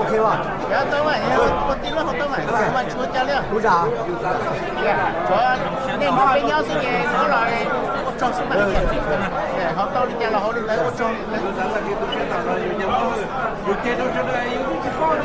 Cov tau mas, ua tij laug hauv tau mas, mas tsis ua cas li. Tshuav nej nrog peb nyob xwb ces muab los ua tsaug xwb mas. Hauv tau li cas los hauv li ntawd ua tsaug. Cov tij laug no peb ua piv nim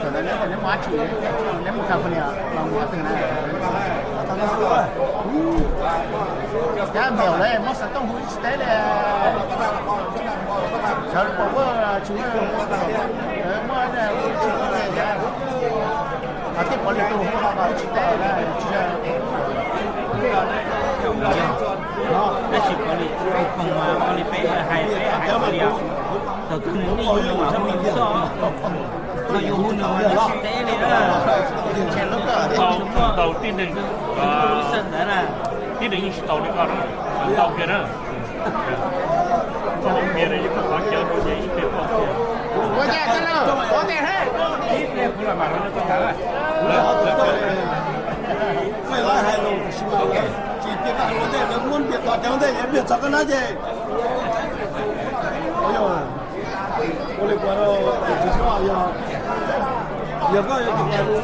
no, neb mus dab tsi, neb mus California los mus qhov twg na? Cab meem lawm muab xov tooj hu tsis teb li. Sawv daws pom ua tsis muaj, muaj tsis muaj li, hais tias Pov Lis tus hu tsis teb li. Tab sis Pov Lis, Pov Lis peb hais peb hais Pov Lis, thaum twg mus nej yug los mus xoj, no yus hu nws mas nws tsis teb li na. Tau tib neeg, tib neeg yeej tsis tau li koj na, tau kiag na. Koj hauv npias no yeej qhov cawv rau ces ib pliag koj kiag. Ua cas tij laug, ua cas he? Tsis tias koj hais ua ntej, muab npias tos cov ntej, npias txog koj na ces. Ua li kuv, yog, yog koj yuav tus,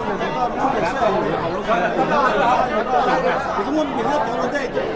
koj muab npias txog cov ntej ces.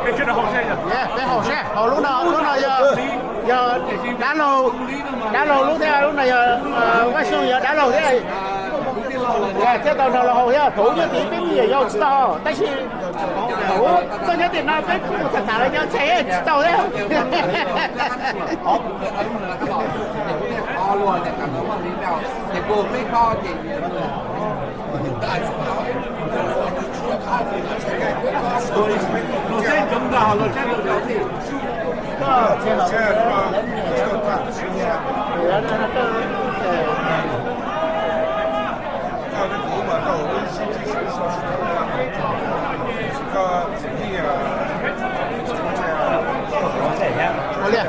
Peb haum seb, haum lub no, lub no yog, yog dab laug, dab laug lub thiab, lub no yog Vaj Xyooj yog dab laug thiab. Thiab tau nrog los haus thiab, thaum ub nyob tim peb me nyuam yaus tsis tau, tab sis thaum ub koj nyob tim no peb kuj mus tham tham los nyob txhais tsis tau thiab. Ua li,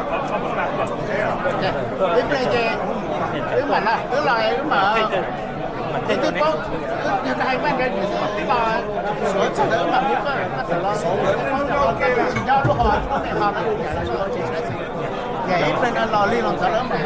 ib pliag ces wb mam na, wb los wb mam, ces twb paub, yog koj hais Vaj Nkawd Vim xwb wb los suav txog ntawd wb mam hu koj, koj txawm los, tsis nyob lub hos, tsis nyob lub hos. Ces ib pliag no los li los ntxov lawm mas.